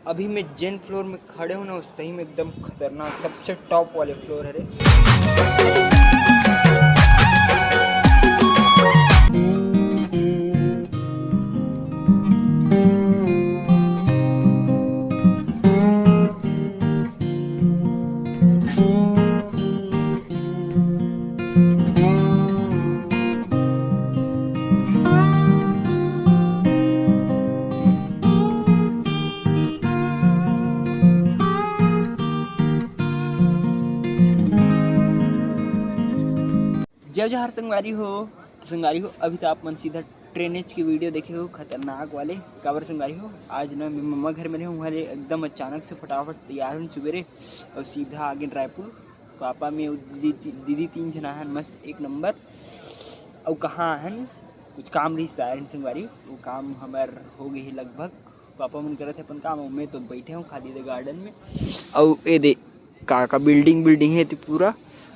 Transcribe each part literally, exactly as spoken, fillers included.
अभी मैं जेन फ्लोर में खड़े हूँ ना, वो सही में एकदम खतरनाक, सबसे टॉप वाले फ्लोर हरे। जय जोहार संगवारी हो। तो संगवारी हो, अभी तो आप मन सीधा ट्रेनेज के वीडियो देखे हो, खतरनाक वाले। काबर संगवारी हो, आज ना मैं मम्मा घर में रहे हूँ, वहाँ ले एकदम अचानक से फटाफट तैयार हूँ सुबेरे और सीधा आ गए रायपुर। पापा में अउ दीदी, दीदी तीन झन आहन, मस्त एक नंबर। अउ कहाँ आहन, कुछ काम रहिस त आए रहन संगवारी, वो काम हमर हो गए हे लगभग। पापा मन करत हे अपन काम, अउ मैं तो बैठे हूँ खाली दे गार्डन में। अउ ए दे का का बिल्डिंग बिल्डिंग हे ते पूरा,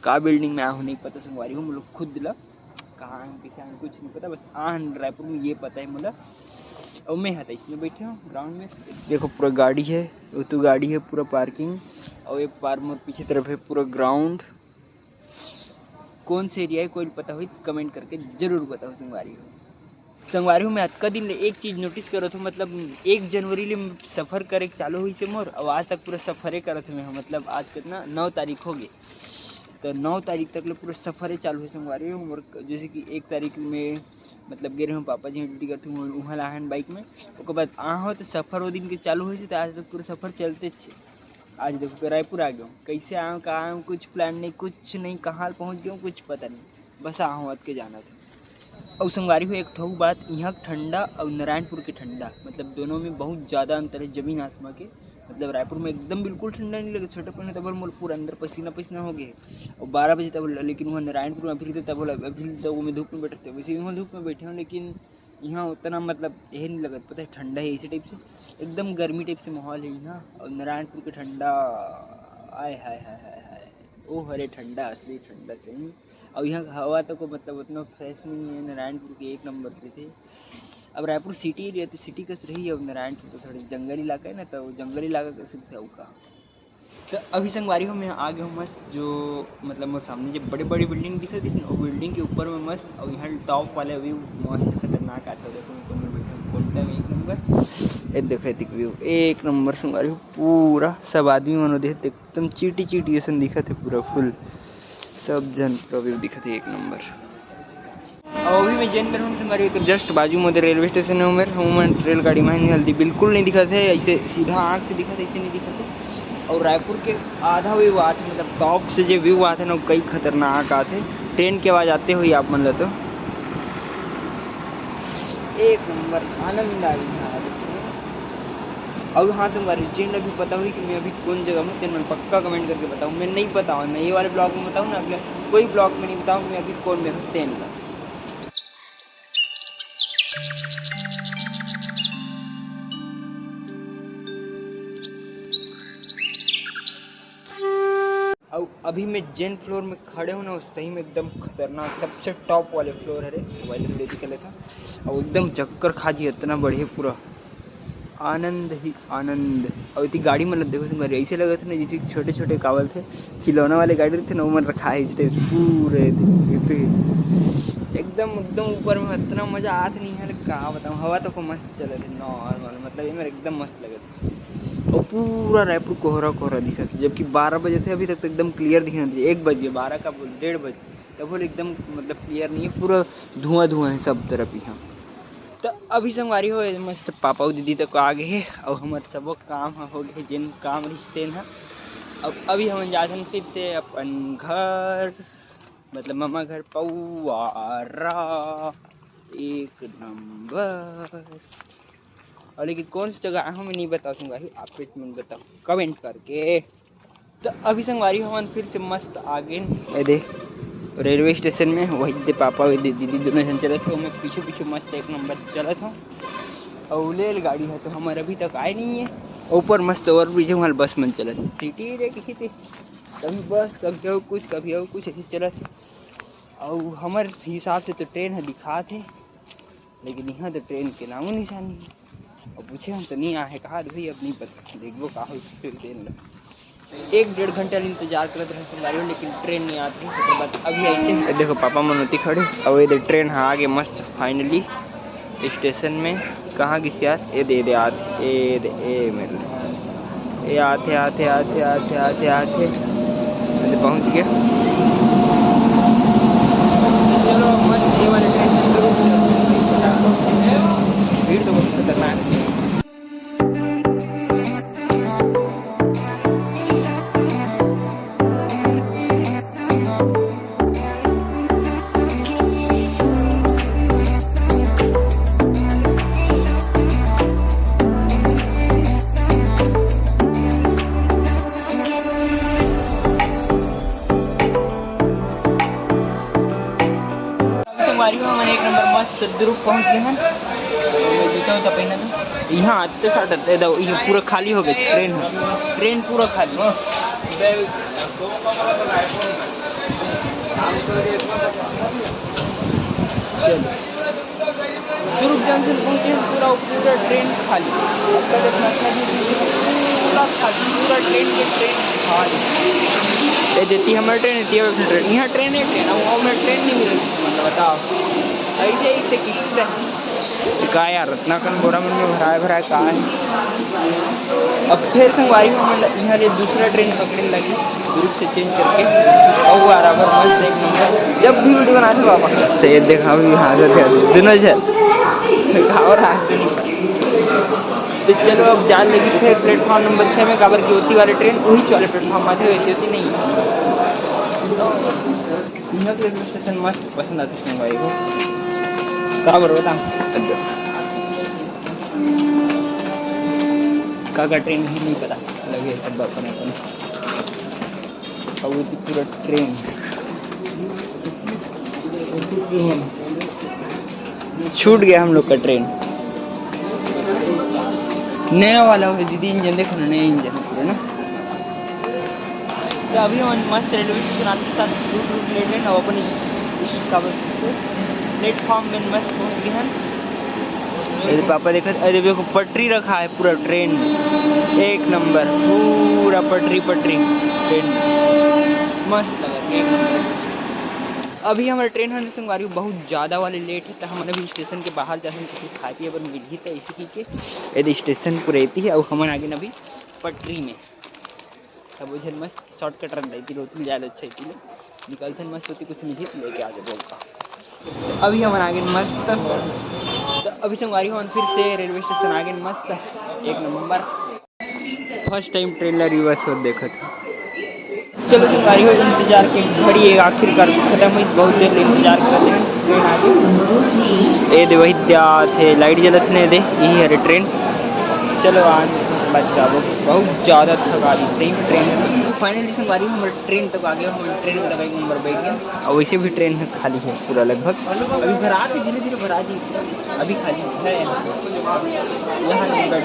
का बिल्डिंग में आहूँ नहीं पता संगवारी हो, मतलब खुद ला कहाँ आहूँ, कैसे आहूँ, कुछ नहीं पता। बस आहन रायपुर में, ये पता है मोला। अउ मैं हा त इसने बैठे हूँ ग्राउंड में। देखो पूरा गाड़ी है, वो तो गाड़ी है पूरा पार्किंग। अउ एक पार मोर पीछे तरफ है पूरा ग्राउंड। कौन से एरिया है, कोई पता होई त कमेंट करके जरूर बताओ संगवारी हो। संगवारी हो, मैं अतका दिन ले एक चीज नोटिस करत हूँ, मतलब एक जनवरी ले सफर करे के चालू होइस हे मोर, अउ आज तक पूरा सफरे करत हूँ मैं। मतलब आज कितना, नौ तारीख हो गए, तो नौ तारीख तक ले पूरा सफरे चालू है संगवारी हो मोर। जैसे कि एक तारीख में मतलब गे रहे हूँ पापा जी ड्यूटी करते हूँ, वहाँ ला आहन बाइक में। ओकर बाद आहूँ तो सफर वो दिन के चालू होइस हे, तो आज तक पूरा सफर चलते छे। आज देखो तो रायपुर आ गया हूँ, कैसे आया हूँ, कहाँ आया हूँ, कुछ प्लान नहीं, कुछ नहीं, कहाँ पहुँच गया हूँ, कुछ पता नहीं, बस आहूँ अतके जाना था। अउ संगवारी हो, एक ठो बात, यहाँ के ठंडा अउ नारायणपुर के ठंडा, मतलब दोनों में बहुत ज़्यादा अंतर है, जमीन आसमां के। मतलब रायपुर में एकदम बिल्कुल ठंडा नहीं लगे, छोटे पहले तब मोर पूरा अंदर पसीना पसीना हो गए। और बारह बजे तब, लेकिन वहाँ नारायणपुर में अभी तो तब, अभी तो वो मैं धूप में बैठे थे, वैसे भी वहाँ धूप में बैठे हूँ, लेकिन यहाँ उतना मतलब ये नहीं लगत, पता है, ठंडा है इसी टाइप से, एकदम गर्मी टाइप से माहौल है यहाँ। और नारायणपुर के ठंडा, आय हाय हाय हाय हाय, ओ हरे ठंडा, असली ठंडा सही। और यहाँ का हवा तो को मतलब उतना फ्रेश नहीं है, नारायणपुर के एक नंबर पे थे। अब रायपुर सिटी एरिया तो सिटी कस रही है, अब नारायणपुर तो थोड़ा जंगल इलाका है ना, तो जंगल इलाका कस थे का। तो अभी संगवारी हो, मैं आ गया हूँ मस्त, जो मतलब मोर सामने जो बड़े बड़े बिल्डिंग दिखत हे ना, वो बिल्डिंग के ऊपर में मस्त, और यहाँ टॉप वाले व्यू मस्त खतरनाक आथे। देखो मैं कौन में बैठा हूँ, कोंटा में एक नंबर। ये देखो, ये व्यू एक नंबर संगवारी हो, पूरा सब आदमी मनो देख, देख एकदम चीटी चीटी असन दिखत हे पूरा फुल, सब जन पूरा व्यू दिखत हे एक नंबर। और अभी मैं जेन मेर हूँ संगवारी, तो जस्ट बाजू में रेलवे स्टेशन है मेर, हूँ मैं रेलगाड़ी में नहीं हल्दी बिल्कुल नहीं दिखत हे, ऐसे सीधा आँख से दिखत हे, ऐसे नहीं दिखत हे। और रायपुर के आधा व्यू आथे, मतलब टॉप से जो व्यू आथे ना, वो कई खतरनाक आथे। ट्रेन की आवाज़ आते हुई आप मन ला तो एक नंबर आनंद आ गया। और हाँ संगवारी, जेन ला भी पता हुई कि मैं अभी कौन जगह हूँ, तेन मन पक्का कमेंट करके बताओ। मैं नहीं बताऊँ, मैं ये वाले ब्लॉग में बताऊँ ना, अगले कोई ब्लॉग में नहीं बताऊँ मैं अभी कौन में हूँ तेन ला। अउ अभी मैं जेन फ्लोर में खड़े हूँ ना, वो सही में एकदम खतरनाक, सबसे टॉप वाले फ्लोर हरे, मोबाइल में देखी कर लेता। और एकदम चक्कर खा जी, इतना बढ़िया, पूरा आनंद ही आनंद। और इतनी गाड़ी मतलब देखो संगवारी, ऐसे लगत हे ना जैसे छोटे छोटे कावल थे, खिलौना वाले गाड़ी रहते ना, वो मन रखा है इस टाइप से पूरे इतने, एकदम एकदम ऊपर में इतना मजा आत नहीं है, का बताऊँ। हवा तो को मस्त चलत हे नॉर्मल, मतलब ये मेरे एकदम मस्त लगत हे। और पूरा रायपुर कोहरा कोहरा दिखत हे, जबकि बारह बजे थे, अभी तक तो एकदम क्लियर दिखना चाहिए। एक बज गए, बारह का बोल, डेढ़ बजे, तब बोले एकदम मतलब क्लियर नहीं है, पूरा धुआं धुआं है सब तरफ यहाँ। तो अभी संगवारी हो, मस्त पापा अउ दीदी तक आ गए हे, और हमारे सबो काम ह हो गए, जेन काम रहिस तेन ह। अब अभी हम जाथन फिर से अपन घर, मतलब ममा घर पौवारा एक नंबर। और लेकिन कौन सी जगह आए हूँ मैं नहीं बता सकूँगा, आप मन बताओ कमेंट करके। तो अभी संगवारी हमन फिर से मस्त आ गए, ये दे रेलवे स्टेशन में, वही दे पापा, वही दे दीदी, दोनों जन चलत हे। मैं पीछे पीछे मस्त एक नंबर चलत हूँ। और रेलगाड़ी है तो हमारे अभी तक आए नहीं है। ऊपर मस्त ओवर ब्रिज है, वहाँ बस मन चलत हे। सिटी एरिया की थी, कभी बस, कभी हो कुछ, कभी हो कुछ, ऐसे चलत हे। और हमारे हिसाब से तो ट्रेन है दिखात हे, लेकिन यहाँ तो ट्रेन के नामो निशान नहीं है। अब पूछे हम तो नहीं आए, कहा भाई, अब नहीं पता, देखबो का होई फिर ट्रेन ला। एक डेढ़ घंटा ले इंतजार करत रहे संगवारी हो, लेकिन ट्रेन नहीं आत रही। ओकर बाद अभी ऐसे ये देखो, पापा मन ओती खड़े, अब ये दे ट्रेन हा आगे मस्त finally स्टेशन में। कहाँ गिस यार? ये दे, ये दे आत, ये दे, ये मेरे, ये आते, आते, आते, आते, आते, आते, ये पहुँच गया। चलो, मस्त ये वाले ट्रेन से जरूर, भीड़ तो बहुत खतरनाक है। संगवारी हो, हमन एक नंबर मस्त दुरुग पहुंच गए हन। जूता उता पहना था। यहाँ आते साथ आते दो, ये पूरा खाली हो गया ट्रेन। ट्रेन पूरा खाली। चलो। दुरुग जंक्शन पहुंचे हम, पूरा, पूरा ट्रेन खाली। अब तक इतना खाली, पूरा खाली, पूरा ट्रेन के ट्रेन खाली। ये देती हमारी ट्रेन, देती है अपनी ट्रेन। यहाँ ट्रेन है, ट्रेन, अब हमें ट्रेन नहीं मिल रही, मतलब, बताओ। ऐसे, ऐसे किस्से हैं। का यार, इतना कन बोरा मन में भराए, भराए का है? अब फिर संगवारी हो, हमन यहाँ ले दूसरा ट्रेन पकड़े लगी, दुरुग से चेंज करके। और बराबर मस्त, एक नंबर। जब भी वीडियो बनाते हो, बाबा, हंसते हैं, देखा भी हाथ होते हैं, दोनों झन। और हाथ नहीं। तो चलो, अब जान लगी फिर प्लेटफॉर्म नंबर छः में, काबर की ओती वाले ट्रेन वही वाले प्लेटफॉर्म में थे, होती नहीं। यहाँ के रेलवे स्टेशन मस्त पसंद आते संगवारी हो। काबर बता? का, का ट्रेन ही नहीं पता, लगे सब अपन अपन। अब ये पूरा ट्रेन छूट गया हम लोग का ट्रेन। नया वाला है दीदी, इंजन देखो ना, नया इंजन है पूरा ना। तो अभी हम मस्त रेलवे स्टेशन आते साथ रूट रूट ले लेन और अपन इस, का बोलते हैं, प्लेटफॉर्म में मस्त पहुंच गए हैं। अरे पापा देखो, अरे देखो, पटरी रखा है पूरा ट्रेन में, एक नंबर, पूरा पटरी पटरी ट्रेन, मस्त लगा, एक नंबर। अभी हमारे ट्रेन होने संगवारी बहुत ज़्यादा वाले लेट है, तो हमन अभी स्टेशन के बाहर जाथन, कुछ खाए पिए बर मिलही, तो इसी के ये स्टेशन पूरा एती है। और हमन आगे न अभी पटरी में, सबो झन मस्त शॉर्टकट रन रही थी, रोटी जाए अच्छा इसीलिए निकलथन मस्त होती, कुछ मिलही तो लेके आ जाबो का। तो अभी हमन आगे मस्त, तो अभी संगवारी हमन फिर से रेलवे स्टेशन आगे मस्त, एक नंबर। फर्स्ट टाइम ट्रेन ला रिवर्स होत देखत हन। चलो संगवारी हो, इंतजार के घड़ी एक आखिरकार खत्म हुई, बहुत देर ले इंतजार करत रहे, ट्रेन आ गई। ए दे वही जात हे, लाइट जलत ने दे, यही हरे ट्रेन। चलो आज बच जाबो, बहुत ज़्यादा थका दी सही में ट्रेन। फाइनली संगवारी हो, हमर ट्रेन तक आ गया, हम ट्रेन में लगा एक नंबर बैठ गया। और वैसे भी ट्रेन है खाली है पूरा लगभग, अभी भरा थे, धीरे धीरे भरा जी, अभी खाली है। यहाँ number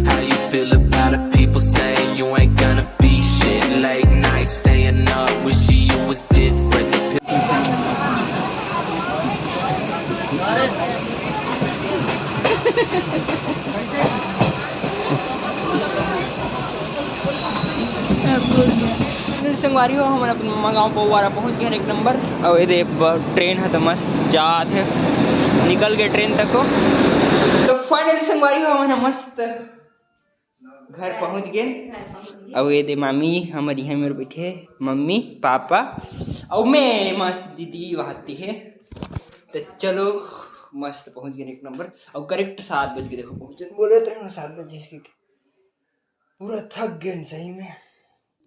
How you feel about it? People say you ain't gonna be shit. Late night staying up, wishing you was different. संगवारी हो, हमन अपन ममा गाँव पौवारा पहुँच गए एक नंबर। और ये देख, ट्रेन है तो मस्त जात है, निकल गए ट्रेन तक को। तो फाइनली संगवारी हो, हमन मस्त घर पहुँच गए। अब ये दे मामी हमर यहाँ मेर बैठे, मम्मी, पापा और मैं मस्त दीदी वहाँ ती है। तो चलो मस्त पहुँच गए एक नंबर। और करेक्ट सात बज के देखो पहुँचे, बोले तो सात बजे इसके पूरा थक गए सही में।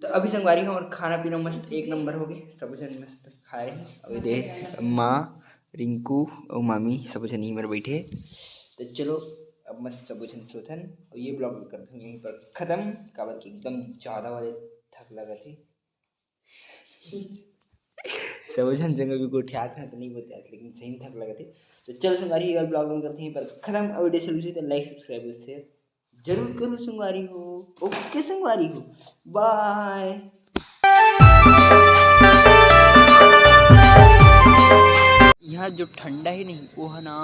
तो अभी संगवारी हमर खाना पीना मस्त एक नंबर हो गए, सब जन मस्त खाए हैं। अभी दे माँ, रिंकू और मामी सब जन ही मेर बैठे। तो चलो अब मस्त सब जन सोथन और ये ब्लॉग करते हैं यहीं पर खत्म, काबर कि एकदम ज़्यादा वाले थक लगा थे। सब जन संग भी गोठियात हैं तो नहीं बोलते, लेकिन सही में थक लगा थे। तो चलो संगवारी, ये ब्लॉग करते हैं यहीं पर खत्म। और वीडियो अच्छी लगी तो लाइक, सब्सक्राइब और शेयर जरूर करो संगवारी हो। ओके संगवारी हो, बाय। यहाँ जो ठंडा है नहीं, वो है ना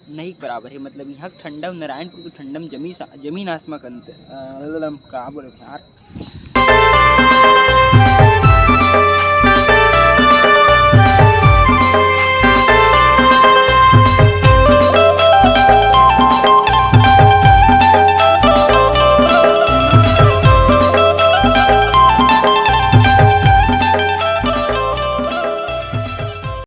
नहीं बराबर है। मतलब यहाँ ठंडा नारायणपुर के ठंडा में जमीन जमीन आसमान का अंतर। अ, का बोले यार,